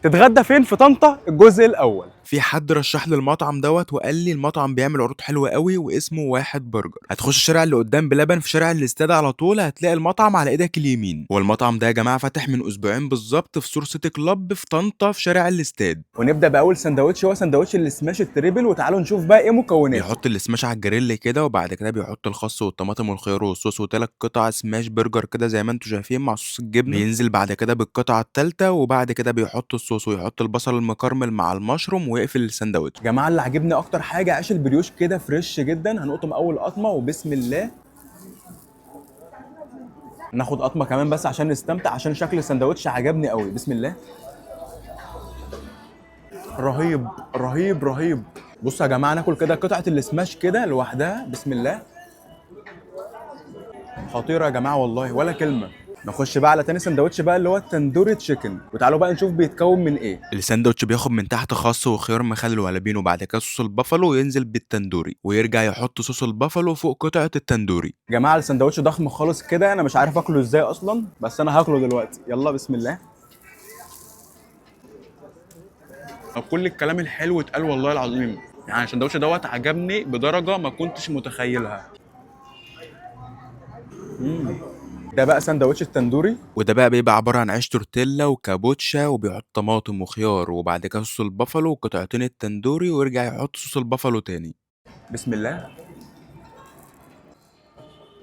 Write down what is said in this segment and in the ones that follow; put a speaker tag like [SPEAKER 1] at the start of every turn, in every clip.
[SPEAKER 1] تتغدى فين في طنطا الجزء الاول.
[SPEAKER 2] في حد رشح لي المطعم دوت وقال لي المطعم بيعمل عروض حلوة قوي واسمه واحد برجر. هتخش الشارع اللي قدام بلبن في شارع الاستاد على طول هتلاقي المطعم على ايدك اليمين. والمطعم ده يا جماعة فاتح من اسبوعين بالظبط في سور سيتي كلوب في طنطا في شارع الاستاد.
[SPEAKER 1] ونبدا باول سندوتش، هو سندوتش ال smash ال triple، وتعالوا نشوف بقى ايه مكوناته.
[SPEAKER 2] بيحط السماش على الجريل كده، وبعد كده بيحط الخس والطماطم والخيار والصوص وثلاث قطع smash burger كده زي ما انتم شايفين مع صوص الجبنة. بينزل بعد كده بالقطعه الثالثة، وبعد كده بيحط الصوص ويحط البصل المكرمل مع المشروم ويقفل السندوتش.
[SPEAKER 1] يا جماعة اللي عجبني اكتر حاجة عيش البريوش كده fresh جدا. هنقطم اول قطمه وبسم الله. ناخد قطمه كمان بس عشان نستمتع، عشان شكل السندوتش عجبني قوي. بسم الله. رهيب رهيب رهيب. بصوا يا جماعة ناكل كده قطعه السماش كده لوحدها. بسم الله. خطيرة يا جماعة والله، ولا كلمة. نخش بقى على تاني سندوتش بقى اللي هو التندوري chicken، وتعالوا بقى نشوف بيتكون من ايه.
[SPEAKER 2] الساندوتش بياخد من تحت خس وخيار مخلل وهالبينو، وبعد كده صوص البافالو وينزل بالتندوري، ويرجع يحط صوص البافالو فوق قطعه التندوري.
[SPEAKER 1] يا جماعة السندوتش ضخم خالص كده، انا مش عارف اكله ازاي اصلا، بس انا هاكله دلوقتي. يلا بسم الله. كل الكلام الحلو اتقال والله العظيم، يعني السندوتش دوت عجبني بدرجة ما كنتش متخيلها. ده بقى سندوتش التندوري،
[SPEAKER 2] وده بقى بيبقى عبارة عن عيش تورتيلا وكابوتشا، وبيحط طماطم وخيار وبعد كده صوص البافالو وقطعتين التندوري، ويرجع يحط صوص البافالو تاني.
[SPEAKER 1] بسم الله.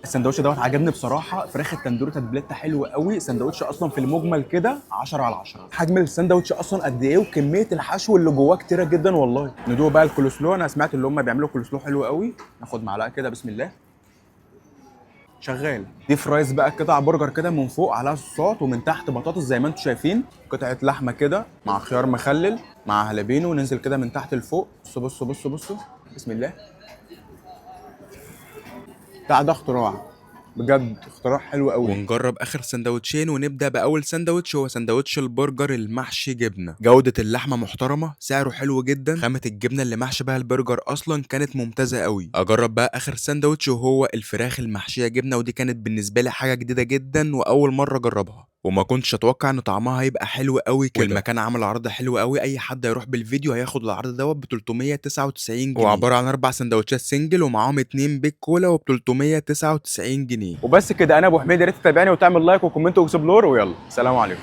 [SPEAKER 1] السندوتش دوت عجبني بصراحة، فراخ التندوري تتبيلتها حلوة قوي. سندوتش اصلا في المجمل كده 10 على 10. حجم السندوتش اصلا قد ايه، وكمية الحشو اللي جواه كتيرة جدا والله. ندوق بقى الكولسلو، انا سمعت اللي هم بيعملوا كولسلو حلو قوي. ناخد معلقه كده بسم الله. شغال. دي fries بقى، قطع برجر كده من فوق عليها صوصات، ومن تحت بطاطس زي ما انتم شايفين، قطعه لحمه كده مع خيار مخلل مع هالبينو. وننزل كده من تحت لفوق. بصوا بصوا بصوا بصوا بسم الله. بتاع ده اختراع بجد، اختراع حلو قوي.
[SPEAKER 2] ونجرب اخر سندوتشين، ونبدا باول سندوتش هو سندوتش البرجر المحشي جبنه. جوده اللحمة محترمه، سعره حلو جدا، خامة الجبنة اللي محشي بها البرجر اصلا كانت ممتازة قوي. اجرب بقى اخر سندوتش وهو الفراخ المحشيه جبنه، ودي كانت بالنسبة لي حاجة جديدة جدا واول مرة اجربها، وما كنتش اتوقع ان طعمها هيبقى حلو قوي كده. والمكان عمل عرض حلو قوي، اي حد هيروح بالفيديو هياخد العرض دوت ب 399 جنيه، وعبارة عن 4 سندوتشات single ومعاهم 2 big cola وب 399 جنيه.
[SPEAKER 1] وبس كده، انا ابو حميد، يا ريت تتابعني وتعمل like و comment و explore، ويلا سلام عليكم.